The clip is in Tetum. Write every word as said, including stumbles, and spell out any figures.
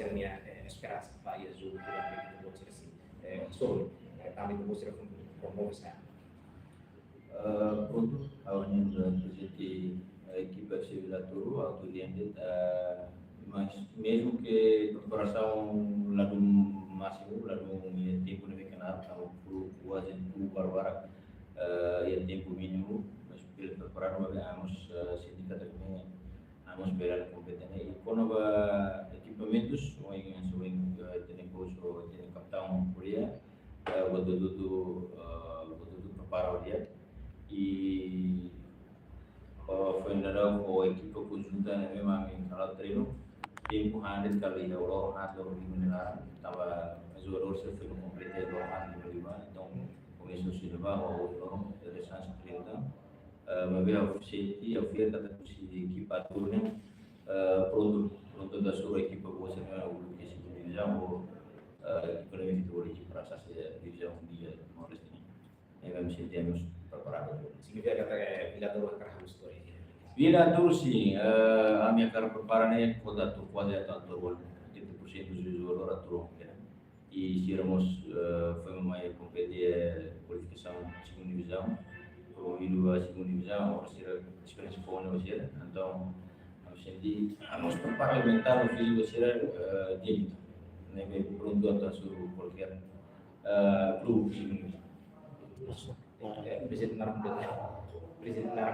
sira-nia, eh, esperansa ba iha jogu durante ekipa boot sira sei, eh, solo, eh, tanba ekipa boot sira foin promove sa. Eh, prontu, ha'u-nia prezidente, eh, ekipa F C Vila Touro, ha'u atu diante, eh, mas mezmu ke preparasaun la dún másimu, la dún, eh, tempu ne'ebé ke naruk, ha'u hakarak kuaze tuur barak-barak, eh, iha tempu mínimu, mas bele preparadu, maibé ami mós, eh, sente katak ne'e ami mós bele kompete ne'e. I kona-ba ekipamentus, ohin, ohin, eh, ita-nia coach, ita-nia kapitaun ko'alia, eh, buat hotu-hotu, eh, buat hotu-hotu prepara di'ak. I, eh, foin daudaun ho ekipa konjunta ne'ebé mak ami halo treinu, tempu hanesan kala iha loron haat, loron lima nia laran, tanba jogadór sira foin kompleta loron haat, loron lima. Entaun, komesa husi ne'ebá, ho loron, eh, deskansa trinta. Eh, maibé ha'u sente, ha'u fiar katak husi ekipa Touro ne'e, eh, prontu, prontu atu hasoru ekipa boot sira ne'ebé uluk iha segunda divizaun, ou, eh, ekipa ne'ebé atu bele partisipa iha divizaun ida Timor-Leste ne'e. Ne'ebé ami sente ami mós preparadu. Signifika katak, eh, Vila Touro hakarak halo istória? Vila Touro sin, eh, ami hakarak prepara ne'e, kota atu kuaze atu, atu bolu, setenta por cento dos jogadores atu bolu, ya. I sira mós, eh, foin mai kompete, eh, kualifikasaun segunda divizaun, promovidu ba segunda divizaun, agora sira esperiénsia foun ba sira. Entaun, ami sente, ami mós prepara mental no fíziku sira, eh, di'ak. Ne'ebé prontu atu hasoru kualkér, eh, klube segunda divizaun. Eh, prezidente naruk, prezidente